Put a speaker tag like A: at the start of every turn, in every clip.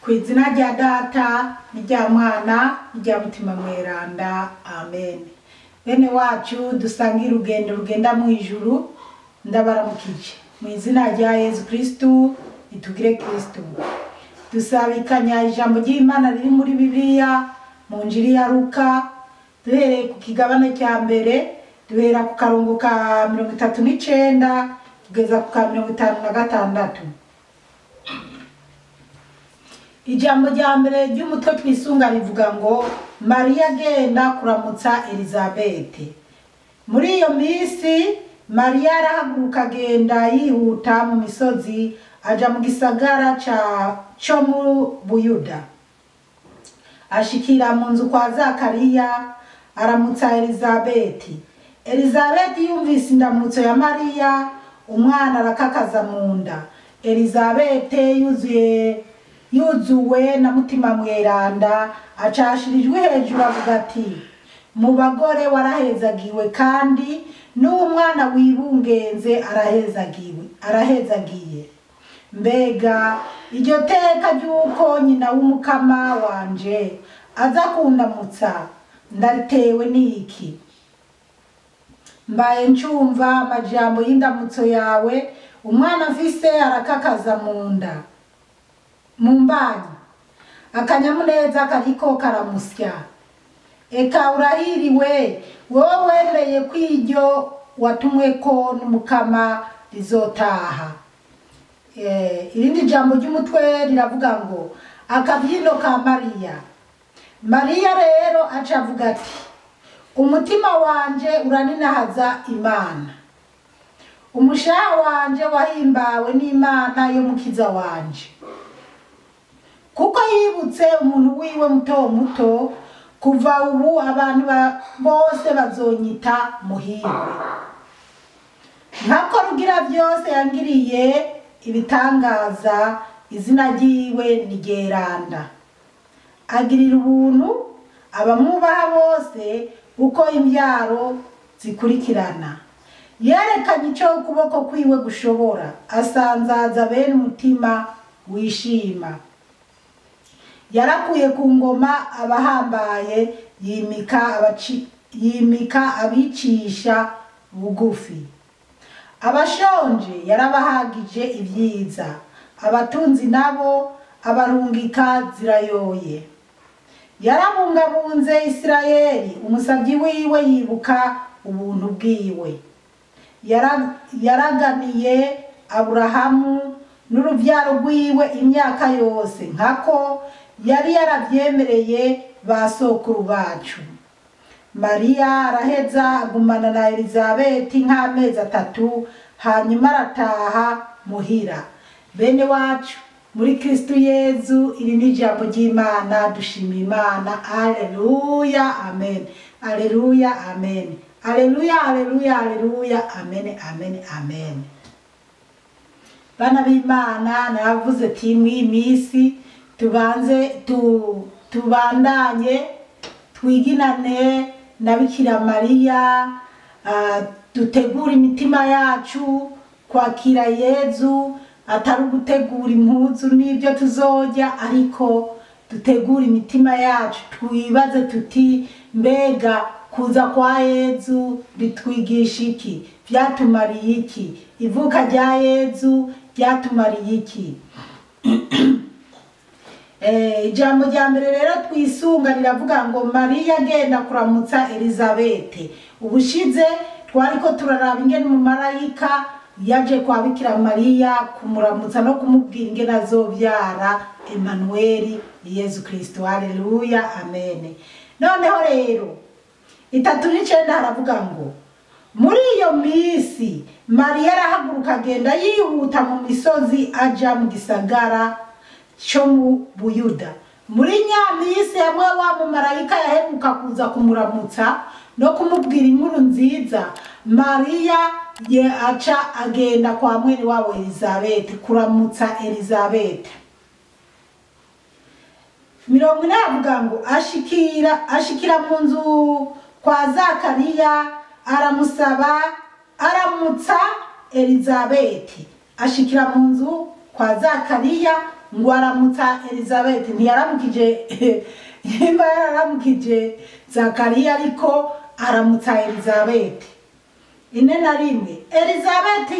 A: Ku izina rya Data n'irya Mwana n'irya Mutima Mweranda, amen. Bene wacu dusangira urugendo rugenda mu ijuru, ndabaramukije mu izina rya Yezu Kristu. Nitugire Kristu. Dusabikanya ijambo ry'Imana riri muri Bibiliya mu Njiri ya Luka, duhereye ku kigabane cya mbere, duhera ku karongo ka 39 kugeza ku ka 56. Ijambo rya mbere ry'umutwe twisunga rivuga ngo Mariya agenda kuramutsa Elizabete. Muri iyo minsi Mariya arahaguruka agenda yihuta mu misozi, aja mu gisagara cyo mu Buyuda. Ashikira mu nzu kwa Zakariya, aramutsa Elizabeti. Elizabeti yumvise indamutso ya Mariya, umwana arakakaza mu nda. Elizabete yuzuwe na Mutima Mweranda, acashirijwe hejuru avuga ati: mu bagore warahezagiwe, kandi n'uwo mwana wibungenze arahezagiwe, arahezagiye. Mbega iryo teka ry'uko nyina w'umukama wanje aza kundamutsa, ndaritewe n'iki? Mbaye ncumva amajambo y'indamutso yawe, umwana mfise arakakaza mu nda mu mbanyi, akanyamuneza kariko karamusya. Eka urahiriwe wowe wemeye ko iryo watumweko n'umukama rizotaha. Irindi jambo ry'umutwe riravuga ngo akabyino ka Mariya. Mariya rero aca avuga ati: umutima wanje uraninahaza Imana, umushaha wanje wahimbawe n'Imana yo mukiza wanje, kuko yibutse umuntu wiwe muto muto. Kuva ubu abantu bose bazonyita muhirwe. Nkako Rugira byose yangiriye ibitangaza, izina ryiwe ni Geranda. Agirira ubuntu abamwubaha bose uko imbyaro zikurikirana. Yerekanye icyo ukuboko kwiwe gushobora, asanzaza bene umutima wishima. Yarakuye ku ngoma abahambaye, yimika abicisha bugufi. Abashonje yarabahagije ibyiza, abatunzi nabo abarungika zirayoye. Yarabungabunze Isirayeli, umusabyi wiwe yibuka ubuntu bwiwe. Yaraganiye Aburahamu n'urubyaro rwiwe imyaka yose, nkako yari yaravyemereye ba sokuru bacu. Mariya araheza agumana na Elizabeti nk'amezi 3, hanyuma arataha muhira. Bene wacu muri Kristu Yezu, iri ni ijambo ry'Imana. Dushima Imana. Alleluya, amen. Alleluya, amen. Alleluya, alleluya, alleluya, amen, amen, amen. Bana b'Imana, navuze ati mw'iyi minsi tubanze tubandanye twiginane na Bikira Mariya, dutegura imitima yacu kwakira Yezu, atari ugutegura impuzu n'ibyo tuzorya, ariko dutegura imitima yacu, twibaze tuti mbega kuza kwa Yezu bitwigisha iki? Vyatumariye iki? Ivuka rya Yezu ryatumariye iki? Ijambo rya mbere rero twisunga riravuga ngo Mariya agenda kuramutsa Elizabete. Ubushize twariko turaraba ingene umumarayika yaje kwa Bikira Mariya kumuramutsa no kumubwira ingene azobyara Emmanuel, Yezu Kristo. Haleluya, amen. Noneho rero 39 haravuga ngo muri iyo minsi Mariya arahaguruka agenda yihuta mu misozi, aja mu gisagara cyo mu Buyuda. Muri nyamisi hamwe wa mumarayika yaheruka kuza kumuramutsa no kumubwira inkuru nziza, Mariya ye aca agenda kwa mwene wabo Elizabeth kuramutsa Elizabeth. 40 avuga ngo ashikira mu nzu kwa Zakariya, aramusaba aramutsa Elizabeth. Ashikira mu nzu kwa Zakariya ngo aramutsa Elizabeth. Ntiyaramukije nimba yararamukije Zakariya, ariko aramutsa Elizabeth. 41 Elizabeth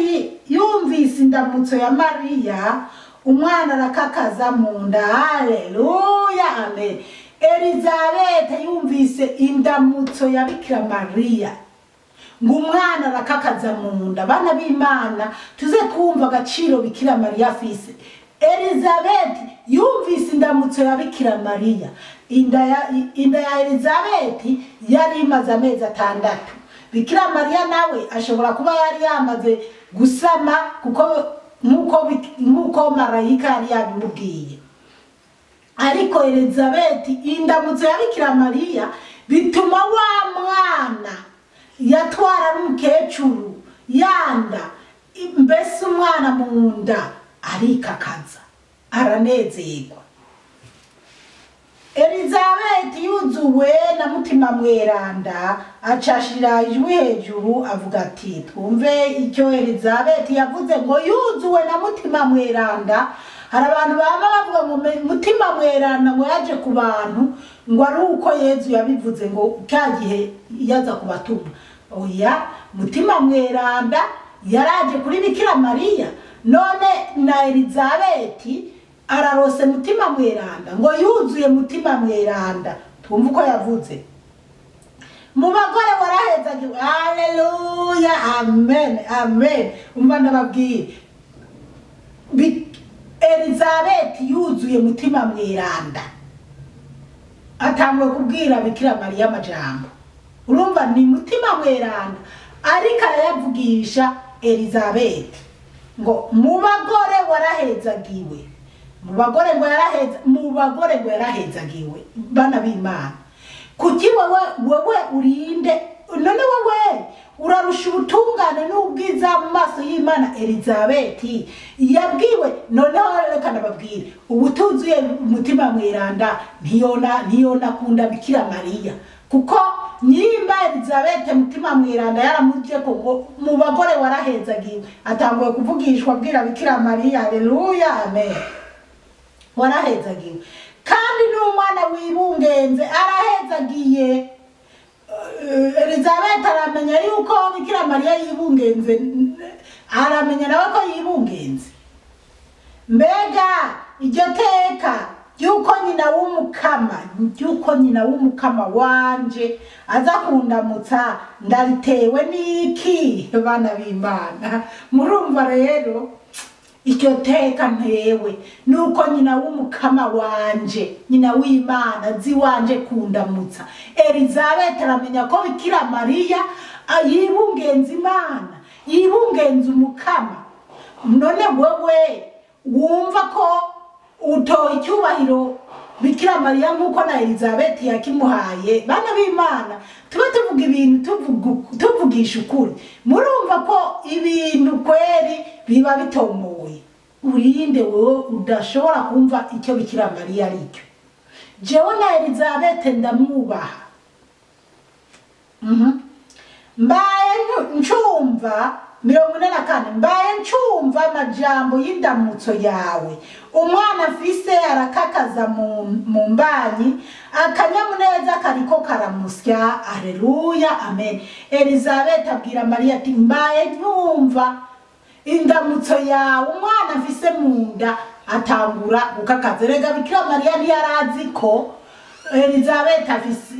A: yumvise indamutso ya Mariya, umwana arakakaza mu nda. Haleluya, amen. Elizabeth yumvise indamutso ya Bikira Mariya, ngo umwana arakakaza mu nda. Bana b'Imana, tuze kumva agaciro Bikira Mariya afise. Elizabeth yumvise indamutso ya Bikira Mariya. Inda ya Elizabeth yari imaze amezi 6. Bikira Mariya nawe ashobora kuba yari yamaze gusama, kuko nkuko marayika yari yabimubwiye. Ariko Elizabeth indamutso ya Bikira Mariya bituma wa mwana yatwara n'umukecuru yanda, mbese umwana mu nda arikakaza, aranezerwa. Elizabeth yuzuwe na Mutima Mweranda, acashira ijwi hejuru avuga ati, twumve icyo Elizabeth yavuze ngo yuzuwe na Mutima Mweranda. Hari abantu bama bavuga ngo Mutima Mweranda ngo yaje ku bantu ngo ari uko Yezu yabivuze ngo cya gihe yaza kubatuma. Oya, Mutima Mweranda yaraje kuri Bikira Mariya, none na Elizabeth ararose Mutima Mweranda, ngo yuzuye Mutima Mweranda. Twumva uko yavuze. Mu bagore warahezagiwe. Haleluya, amen, amen. Umva ndababwiye, Elizabeth yuzuye Mutima Mweranda, atangwe kubwira Bikira Mariya amajambo. Urumva ni Mutima Mweranda ariko arayavugisha Elizabeth ngo mu bagore warahezagiwe, mu bagore ngo yaraheza, mu bagore ngo yarahezagiwe. Bana b'Imana, kuki wewe urinde? None wewe urarusha ubutungane n'ubwiza mu maso y'Imana Elizabeth yabwiwe? Noneho reka ndababwire, ubutuzuye Mutima Mweranda ntiyona kunda Bikira Mariya, kuko nyimba Elizabeth Mutima Mweranda yaramuje ko ngo mu bagore warahezagiwe, atanguye kuvugishwa abwira Bikira Mariya. Haleluya, amen. Warahezagiwe kandi n'umwana wibungenze arahezagiye. Elizabeth aramenya yuko Bikira Mariya yibungenze, aramenya nawe ko yibungenze. Mbega iryo teka ry'uko nyina w'umukama, ry'uko nyina w'umukama wanje aza kundamutsa, ndaritewe n'iki? Bana b'Imana, murumva rero iryo teka ntewe nuko nyina w'umukama wanje, nyina w'Imana ziwanje kundamutsa. Elizabeth aramenya ko Bikira Mariya yibungenza Imana, yibungenza umukama. None wewe wumva ko utoye icyubahiro Bikira Mariya nkuko na Elizabeth yakimuhaye? Bana b'Imana, tuba tuvuga ibintu tuvugisha ukuri. Murumva ko ibintu kweri biba bitomoye. Urinde wowe udashobora kumva icyo Bikira Mariya ari cyo. Jewe na Elizabeth ndamwubaha. Mbaye ncumva 44, mbaye ncumva amajambo y'indamutso yawe, umwana afise arakakaza mu mbanyi, akanyamuneza kariko karamusya. Haleluya, amen. Elizabeth abwira Mariya ati, mbaye nkumva indamutso yawe, umwana afise mu nda atangura gukakaza. Erega Bikira Mariya ntiyarazi ko Elizabeth afise,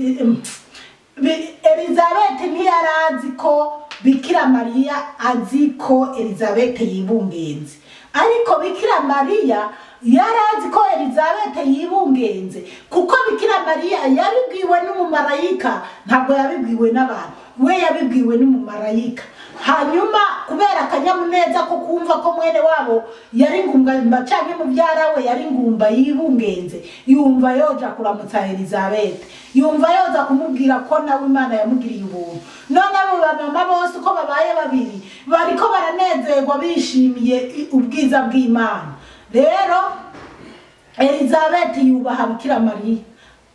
A: Elizabeth ntiyarazi ko Bikira Mariya azi ko Elizabeth yibungenze, ariko Bikira Mariya yarazi ko Elizabeth yibungenze, kuko Bikira Mariya yabibwiwe n'umumarayika, ntabwo yabibwiwe n'abantu, we yabibwiwe n'umumarayika. Hanyuma kubera akanyamuneza ko kumva ko mwene wabo yari ngumba canke muvyara we yari ngumba yibungenze, yumva yoja kuramutsa Elizabeth, yumva yoza kumubwira ko nawe Imana yamugiriye ubuntu. None abo bamama bose uko babaye babiri bariko baranezerwa bishimiye ubwiza bw'Imana. Rero Elizabeth yubaha Bikira Mariya,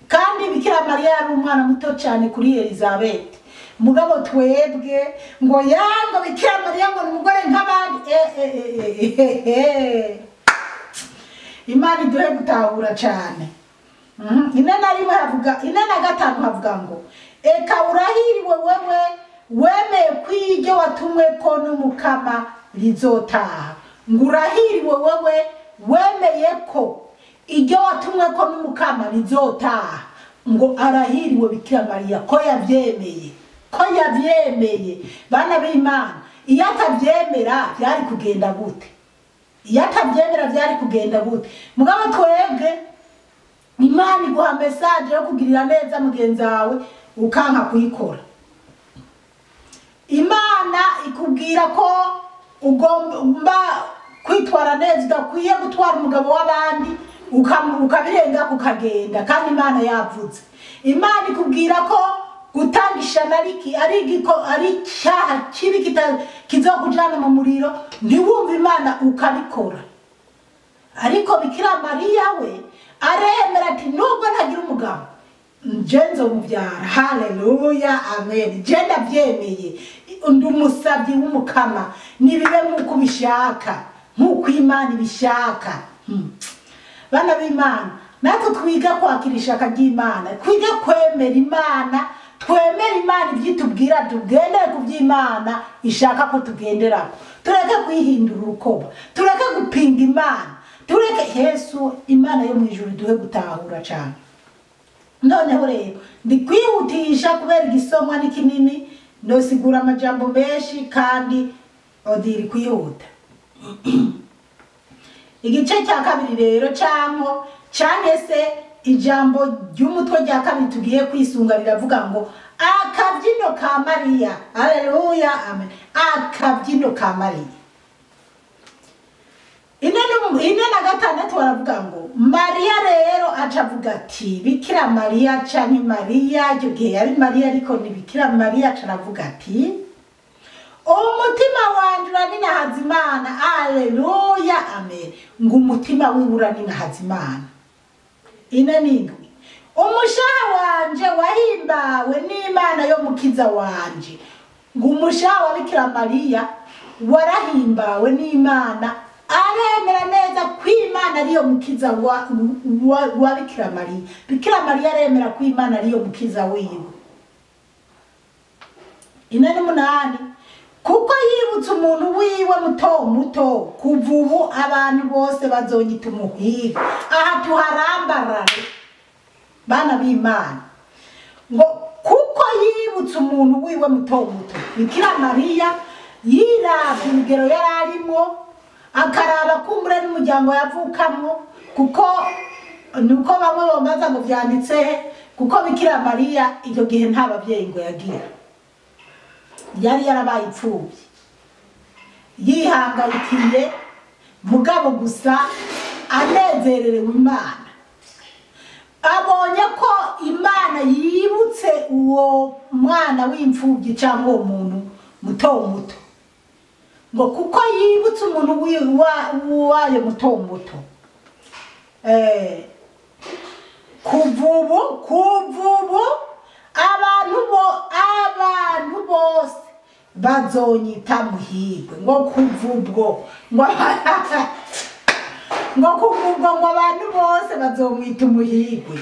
A: kandi Bikira Mariya yari umwana muto cyane kuri Elizabeth. Mugabo twebwe ngo yanga Bikira Mariya ngo ni umugore nk'abandi. Imana iduhe gutahura cyane. 41 havuga, 45 havuga ngo eka urahiriwe wewe wemeye kw'iryo watumwe ko n'umukama rizotaha. Ngo urahiriwe wewe wemeye ko iryo watumwe ko n'umukama rizotaha. Ngo arahiriwe Bikira Mariya ko yavyemeye, ko yavyemeye. Bana b'Imana, iyo atavyemera byari kugenda gute? Iyo atavyemera byari kugenda gute? Mugabo twebwe Imana iguha message yo kugirira neza mugenzi wawe ukanka kuyikora. Imana ikubwira ko ugomba kwitwara neza, udakwiye gutwara umugabo w'abandi ukabirenga ukagenda, kandi Imana yavuze. Imana ikubwira ko gutanga ishana ari icyaha kibi kizokujana mu muriro, ntiwumve Imana ukabikora. Ariko Bikira Mariya we aremera ati nubwo ntagira umugabo nje nzomubyara. Haleluya, amen. Je ndabyemeye, ndi umusabyi w'umukama, nibibe nk'uko ubishaka, nk'uko Imana ibishaka. Bana b'Imana, natwe twiga kwakira ishaka ry'Imana, twige kwemera Imana, twemere Imana ivyitubwira, tugendere ku vy'Imana ishaka ko tugenderako. Tureke kwihindura urukoba, tureke gupinga Imana, tureke Yesu. Imana yo mw'ijuru duhe gutahura cyane. Noneho rero ndi kwihutisha kubera igisomwa ni kinini, ndosigura amajambo menshi kandi odiri kwihuta. Igice cya kabiri rero canko canke se ijambo ry'umutwe rya kabiri tugiye kwisunga riravuga ngo akabyino ka Mariya. Haleluya, amen. Akabyino ka Mariya. 46 baravuga ngo Mariya rero aca avuga ati Bikira Mariya canke Mariya, icyo gihe yari Mariya ariko ni Bikira Mariya, aca aravuga ati umutima wanje uraninahaza Imana. Haleluya, amen. Ngo umutima wiwe uraninahaza Imana. 47 umushaha wanje wahimbawe n'Imana yo mukiza wanje. Ngo umushaha wa Bikira Mariya warahimbawe n'Imana, aremera neza ko Imana ariyo mukiza wa Bikira Mariya. Bikira Mariya aremera ko Imana ariyo mukiza wiwe. 48 kuko yibutse umuntu wiwe muto muto, kuva ubu abantu bose bazonyita umuhirwe. Aha tuharambarare bana b'Imana, ngo kuko yibutse umuntu wiwe muto muto. Bikira Mariya yiravye urugero yari arimo, akaraba kumbure n'umuryango yavukamwo, kuko nuko bamwe bamaze ngo vyanditse he, kuko Bikira Mariya icyo gihe nta bavyeyi ngo yagira, yari yarabaye imfuvyi, yihangayikiye mugabo gusa anezererewe Imana. Abonye ko Imana yibutse uwo mwana w'imfuvyi cyangwa uwo muntu muto muto, ngo kuko yibutse umuntu wayo muto muto. Kuva ubu abantu bose bazonyita muhirwe. Ngo kuva ubwo ngo kuva ubwo ngo abantu bose bazomwita umuhirwe.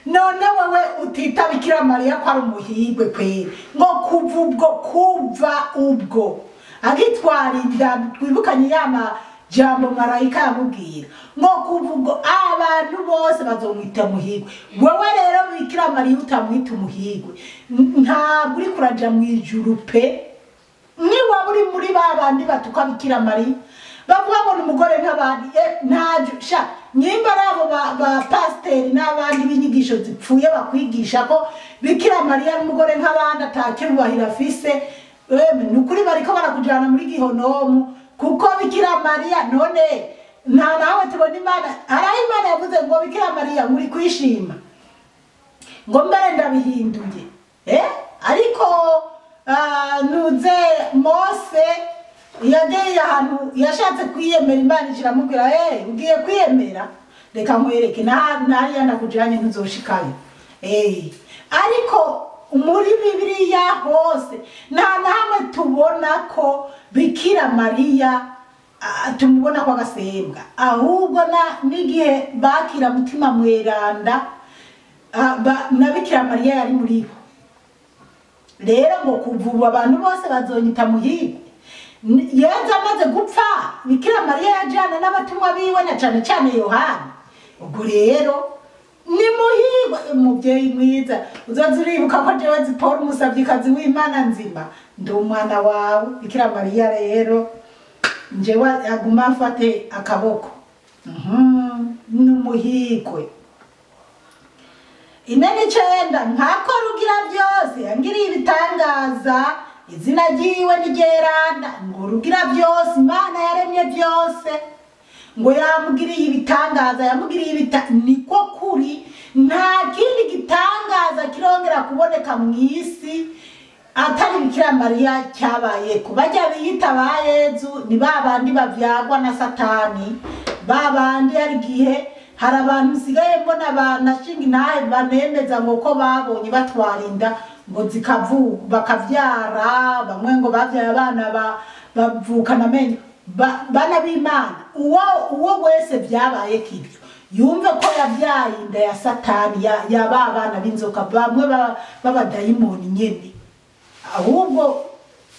A: None wewe utita Bikira Mariya ko ari umuhirwe kweri? Ngo kuva ubwo, kuva ubwo agitwara inda, twibukanye ya majambo marayika yamubwira, ngo kuva ubwo abantu bose bazomwita umuhirwe. Wewe rero Bikira Mariya utamwita umuhirwe, ntabwo uri kuraja mu ijuru pe. Niba uri muri ba bandi batuka Bikira Mariya bavuga ngo ni umugore nk'abandi, ntajo sha nyimba abo ba pasiteri n'abandi b'inyigisho zipfuye bakwigisha ko Bikira Mariya ari umugore nk'abandi atacyubahiro afise, ni ukuri bariko barakujana muri gihonomu. Kuko Bikira Mariya none nta nawe tubona Imana, hariho Imana yavuze ngo Bikira Mariya muri kwishima, ngo mbere ndabihinduye. Ariko nuze Mose yagiye ahantu yashatse kwiyemera, Imana iramubwira ugiye kwiyemera, reka nkwereke nariya ndakujanye ntuzoshikayo. Ariko muri Bibiliya hose nta na hamwe tubona ko Bikira Mariya tumubona kwa gasembwa, ahubwo n'igihe bakira Mutima Mweranda na Bikira Mariya yari muri bo. Rero ngo kuva ubu abantu bose bazonyita muhirwe. Yezu amaze gupfa, Bikira Mariya yajana n'abatumwa biwe na cane cane Yohana. Ubwo rero ni muhirwe, umuvyeyi mwiza, uzoza uribuka ko jewe Zipora umusavyikazi w'Imana nzima, ndi umwana wawe. Bikira Mariya rero njewe aguma afate akaboko. Ni umuhirwe. 49 nkako Rugira byose yangiriye ibitangaza, izina ryiwe ni ryeranda. Ngo Rugira byose, Imana yaremye byose, ngo yamugiriye ibitangaza, yamugiriye niko kuri. Nta kindi gitangaza kirongera kuboneka mu isi atari Bikira Mariya cyabaye. Bajya biyita ba Yezu ni babandi bavyagwa na Satani, babandi hari igihe hari abantu nsigaye mbona banashinga intahe banemeza ngo ko babonye batwara inda ngo zikavuka bakavyara, bamwe ngo bavyaye abana bavukana amenyo, bana b'Imana. Uwo wese vyabaye kibyo yumve ko yavyaye inda ya Satani, ya ba bana b'inzoka, bamwe b'abadayimoni nyene. Ahubwo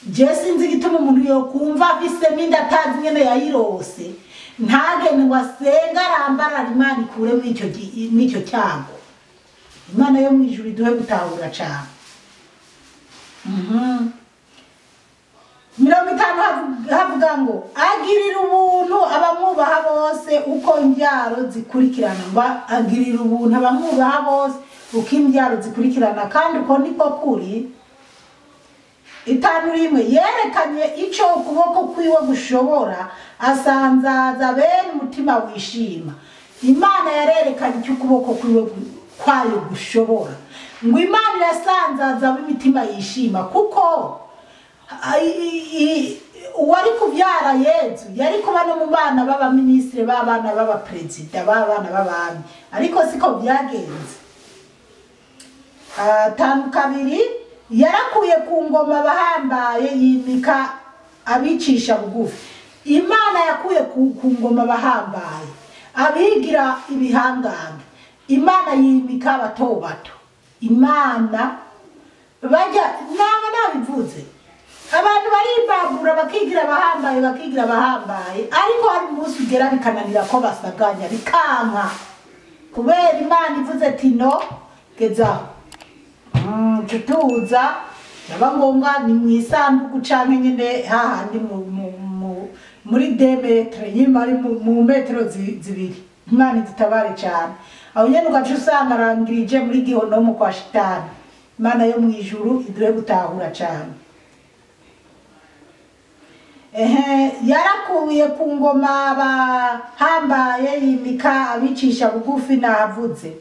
A: je sinzi igituma umuntu yokumva afise n'inda atazi nyene yayirose, ntagende ngo asenge arambarara Imana ikure mw'icyo cyago. Imana yo mw'ijuru iduhe gutahura cane. 50 havuga ngo agirira ubuntu abamwubaha bose uko imbyaro zikurikirana. Ngo agirira ubuntu abamwubaha bose uko imbyaro zikurikirana, kandi uko niko kuri. 51 yerekanye ico ukuboko kwiwe gushobora, asanzaza bene umutima wishima. Imana yarerekanye icyo ukuboko kwiwe kwayo gushobora. Ngo Imana irasanzaza ab'imitima yishima, kuko uwari kubyara Yezu yari kuba no mu bana b'abaministre, b'abana b'abaperezida, b'abana b'abami, ariko siko byagenze. 52 yarakuye ku ngoma abahambaye yimika abicisha bugufi. Imana yakuye ku ngoma abahambaye abigira ibihangange, Imana yimika abato bato. Imana bajya naba nabivuze, abantu baribabura bakigira abahambaye, bakigira abahambaye, ariko hari umunsi ugera bikananira ko basaganya bikanka, kubera Imana ivuze ati no gezaho tutuza yaba ngombwa ni mu isanduku canke nyene hahandi muri 2 metre nyuma ari mu metero zibiri. Imana idutabare cane. Aho nyene ugaca usanga arangirije muri gihonomo kwa shitani. Imana yo mw'ijuru iduhe gutahura cane. Yarakuye ku ngoma abahambaye yimika abicisha bugufi nahavuze.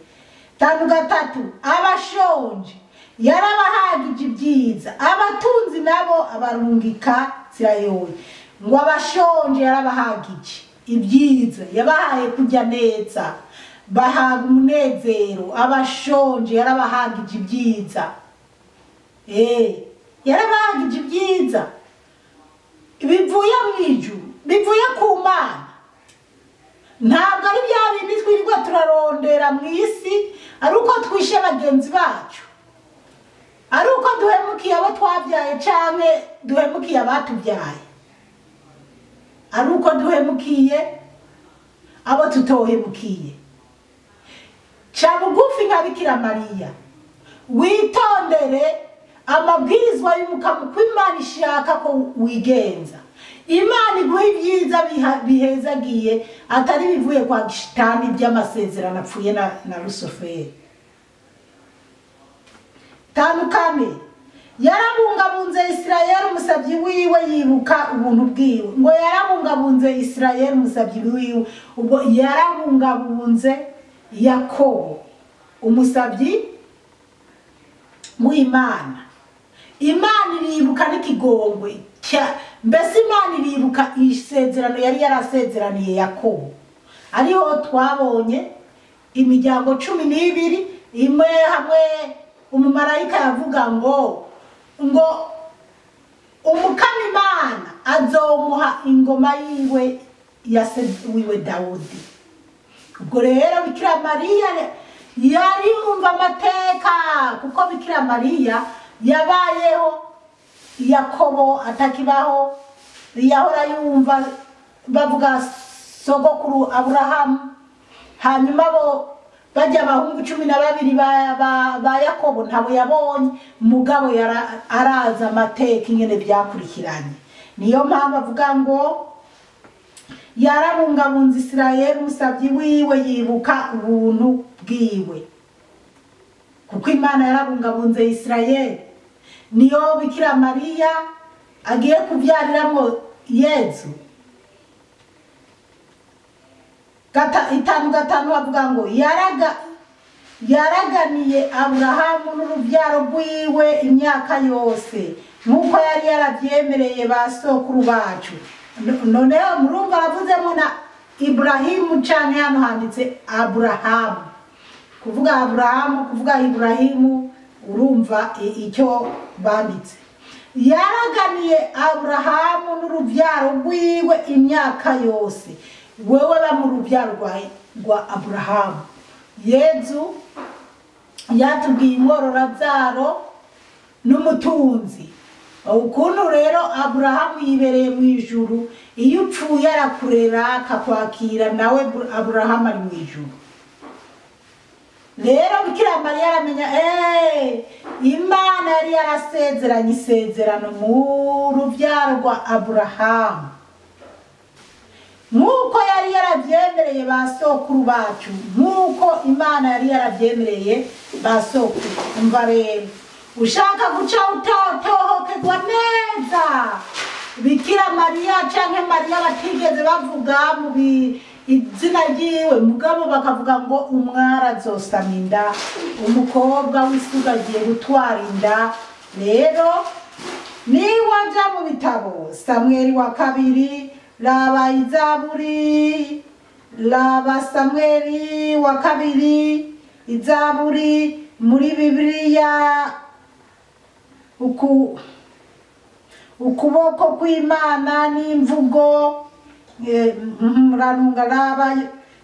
A: 53 abashonje yarabahagije ibyiza, abatunzi nabo abarungika zirayoye. Ngo abashonje yarabahagije ibyiza, yabahaye kurya neza, bahaga umunezero. Abashonje yarabahagije ibyiza, yarabahagije ibyiza bivuye mw'ijuru, bivuye ku Mana. Ntabwo ari bya bindi twirirwa turarondera mu isi, ari uko twishe bagenzi bacu, ari uko duhemukiye abo twabyaye canke duhemukiye abatubyaye, ari uko duhemukiye abo tutohemukiye. Ca bugufi nka Bikira Mariya, witondere amabwirizwa y'Umukama uko Imana ishaka ko wigenza. Imana iguha ibyiza bihezagiye, atari bivuye kwa shitani by'amasezerano apfuye na Rusuferi. 54 yarabungabunze Isirayeli umusabyi wiwe, yibuka ubuntu bwiwe. Ngo yarabungabunze Isirayeli umusabyi wiwe, ubwo yarabungabunze Yakobo umusabyi w'Imana. Imana iribuka n'ikigongwe, mbese Imana iribuka isezerano yari yarasezeraniye Yakobo. Ariho twabonye imiryango 12 imwe hamwe umumarayika yavuga ngo Umukama Imana azomuha ingoma yiwe ya se wiwe Dawudi. Ubwo rero Bikira Mariya yari yumva amateka, kuko Bikira Mariya yabayeho Yakobo atakibaho, yahora yumva bavuga sogokuru Aburahamu, hanyuma bo bajya abahungu 12 ba Yakobo ntabo yabonye, mugabo araza amateka ingene byakurikiranye. Niyo mpamvu avuga ngo yarabungabunze Isirayeli umusabyi wiwe, yibuka ubuntu bwiwe, kuko Imana yarabungabunze Isirayeli. Niyo Bikira Mariya agiye kubyariramwo Yezu. 5:5 bavuga ngo yaraganiye Aburahamu n'urubyaro rwiwe imyaka yose, nk'uko yari yarabyemereye ba sokuru bacu. Noneho murumva aravuzemo na Iburahimu, canke hano handitse Aburahamu. Kuvuga Aburahamu, kuvuga Iburahimu, urumva icyo banditse. Yaraganiye Aburahamu n'urubyaro rwiwe imyaka yose. Wewe ba mu rubyaro rwa Aburahamu. Yezu yatubwiye ingororabyaro n'umutunzi. Ukuntu rero Aburahamu yibereye mu ijuru, iyo upfuye arakurera akakwakira, nawe Aburahamu ari mu ijuru. Rero Bikira Mariya aramenya Imana yari yarasezeranye isezerano mu rubyaro rwa Aburahamu, nk'uko yari yarabyemereye ba sokuru bacu, nk'uko Imana yari yarabyemereye ba sokuru. Umva rero, ushaka guca utohokerwa neza Bikira Mariya canke Mariya batigeze bavuga mu izina ryiwe, mugabo bakavuga ngo umwara azosama inda, umukobwa w'isugi agiye gutwara inda. Rero niwaja mu bitabo Samweli wa kabiri, raba Izaburi, raba Samweli wa kabiri, Izaburi muri Bibiliya, ukuboko kw'Imana n'imvugo, muranunga, raba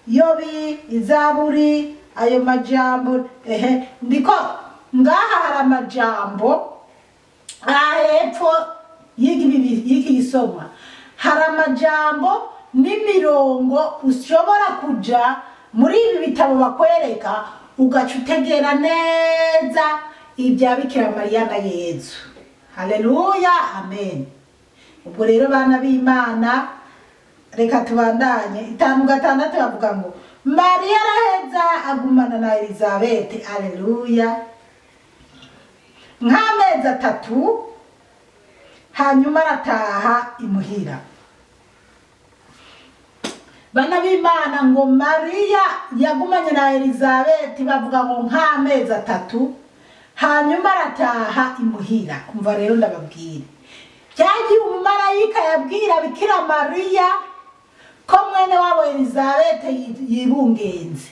A: Yobi, Izaburi, ayo majambo. Ndiko ngaha hari amajambo hepfo y'iki gisomwa, hari amajambo n'imirongo ushobora kuja muri ibi bitabo bakwereka, ugaca utegera neza ibya Bikira Mariya na Yezu. Haleluya, amen. Ubwo rero bana b'Imana, reka tubandanye. 5:6 bavuga ngo Mariya araheza agumana na Elizabeti. Haleluya. Nk'amezi 3, hanyuma arataha imuhira. Bana b'Imana, ngo Mariya yagumanye na Elizabeti bavuga ngo nk'amezi 3, hanyuma arataha imuhira. Umva rero ndababwira, byagiye umumarayika yabwira Bikira Mariya ko mwene wabo Elizabeti yibungenze.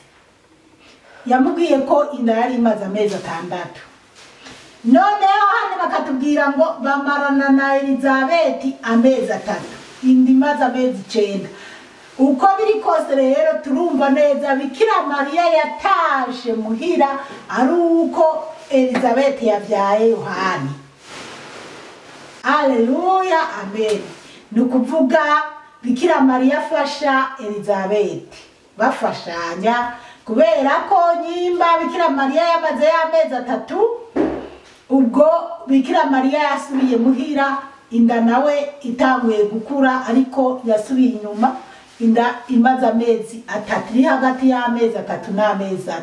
A: Yamubwiye ko inda yari imaze amezi 6. Noneho hano bakatubwira ngo bamarana na Elizabeti amezi 3, indi imaze amezi 9. Uko biri kose rero turumva neza Bikira Mariya yatashe muhira ari uko Elizabeti yabyaye Yohani. Haleluya, amen. Ni ukuvuga Bikira Mariya afasha Elizabeti, bafashanya, kubera ko nyimba Bikira Mariya yamaze y'amezi 3, ubwo Bikira Mariya yasubiye muhira, inda nawe itanguye gukura, ariko yasubiye inyuma, inda imaze amezi 3, iri hagati y'amezi 3 n'amezi 4.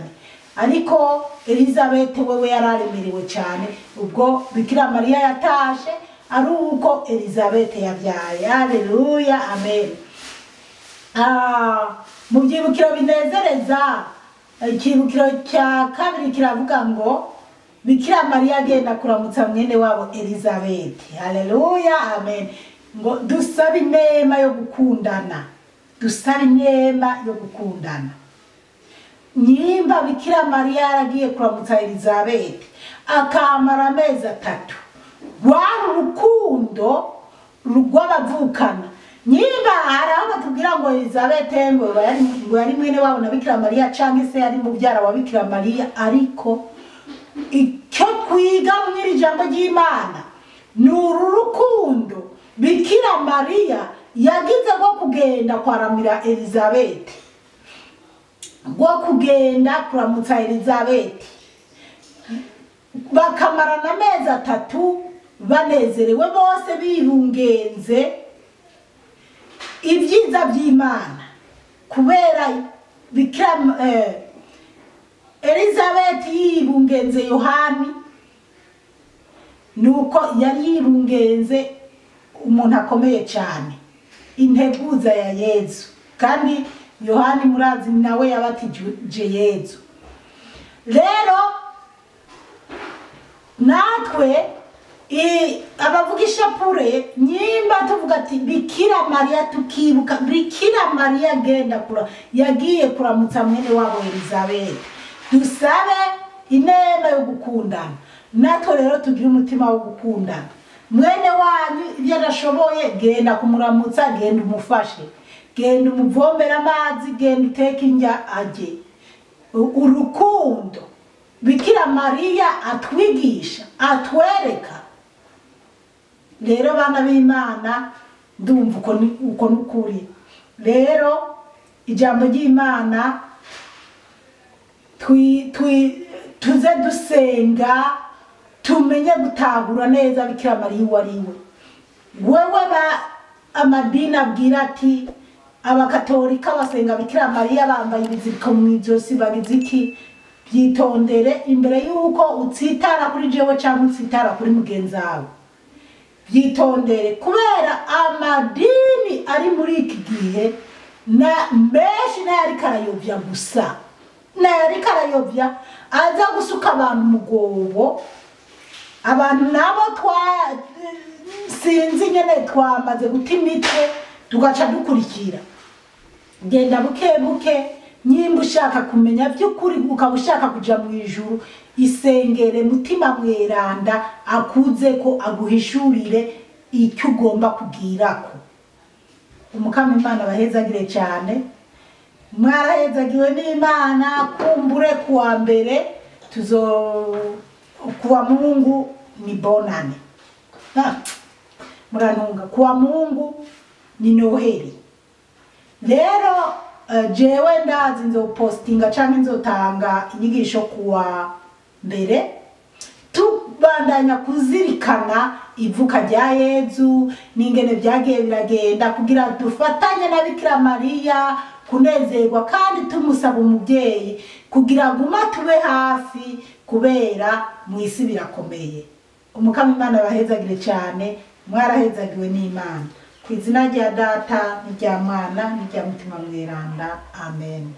A: Ariko Elizabeti wewe yararemerewe cyane, ubwo Bikira Mariya yatashe ari uko Elizabeti yabyaye. Haleluya, amen. Mu byibukiro binezereza, ikibukiro cya kabiri kiravuga ngo Bikira Mariya agenda kuramutsa mwene wabo Elizabeti. Haleluya, amen. Ngo dusabe inema yo gukundana, dusabe inema yo gukundana. Nyimba Bikira Mariya yaragiye kuramutsa Elizabeti akamara amezi 3, rwari urukundo rw'abavukana. Nyimba hari aho batubwira ngo Elizabeth ngo yari mwene wabo na Bikira Mariya canke se yari mubyara wa Bikira Mariya, ariko icyo twiga mw'iri jambo ry'Imana ni uru rukundo Bikira Mariya yagize rwo kugenda kwaramira Elizabeth, rwo kugenda kuramutsa Elizabeth, bakamarana amezi 3 banezerewe bose bibungenze ibyiza by'Imana. Kubera Bikira Elizabeth yibungenze Yohani, nuko yari yibungenze umuntu akomeye cyane, integuza ya Yezu. Kandi Yohani murazi nawe yabatije Yezu. Rero natwe abavuga ishapure, nyimba tuvuga ati Bikira Mariya, tukibuka Bikira Mariya agenda kura, yagiye kuramutsa mwene wabo Elizabeth, dusabe inema yo gukundana. Natwe rero tugire umutima wo gukundana. Mwene wanyu ibyo adashoboye, genda kumuramutsa, genda umufashe, genda umuvomera amazi, genda uteke indya ajye. Urukundo Bikira Mariya atwigisha, atwereka. Rero bana b'Imana, ndumva uko nukuri. Rero ijambo ry'Imana tuze dusenga, tumenye gutahura neza Bikira Mariya uwo ari we. Wewe ba amadini abwira ati abakatolika basenga Bikira Mariya bambaye ibiziriko mu ijosi bagize iki, byitondere imbere yuko utsitara kuri jewe cyangwa utsitara kuri mugenzi wawe. Byitondere kubera amadini ari muri iki gihe na menshi n'ayari karayobya gusa, n'ayari karayobya aza gusuka abantu mugobo. Abantu nabo twa sinzi nyene twamaze guta imitwe tugaca dukurikira. Genda buke buke, nyimba ushaka kumenya by'ukuri ukaba ushaka kuja mu ijuru, isengere mutima mweranda akuze ko aguhishurire icyo ugomba kugirako. Umukama Imana abahezagire cyane. Mwarahezagiwe n'Imana. Kumbure kuwa mbere tuzo kuwa Mungu ni bonane. Murantunga, kuwa Mungu ni Noheli. Rero jewe ndazi nzopostinga canke nzotanga inyigisho kuwa mbere, tubandanya kuzirikana ivuka rya Yezu n'ingene byagiye biragenda, kugira dufatanye na Bikira Mariya kunezerwa, kandi tumusaba umubyeyi kugira ngo tube hafi, kubera mu isi birakomeye. Umukama Imana abahezagire cyane. Mwarahezagiwe n'Imana. Ku izina rya Data n'irya Mwana n'irya Mutima Mweranda, amen.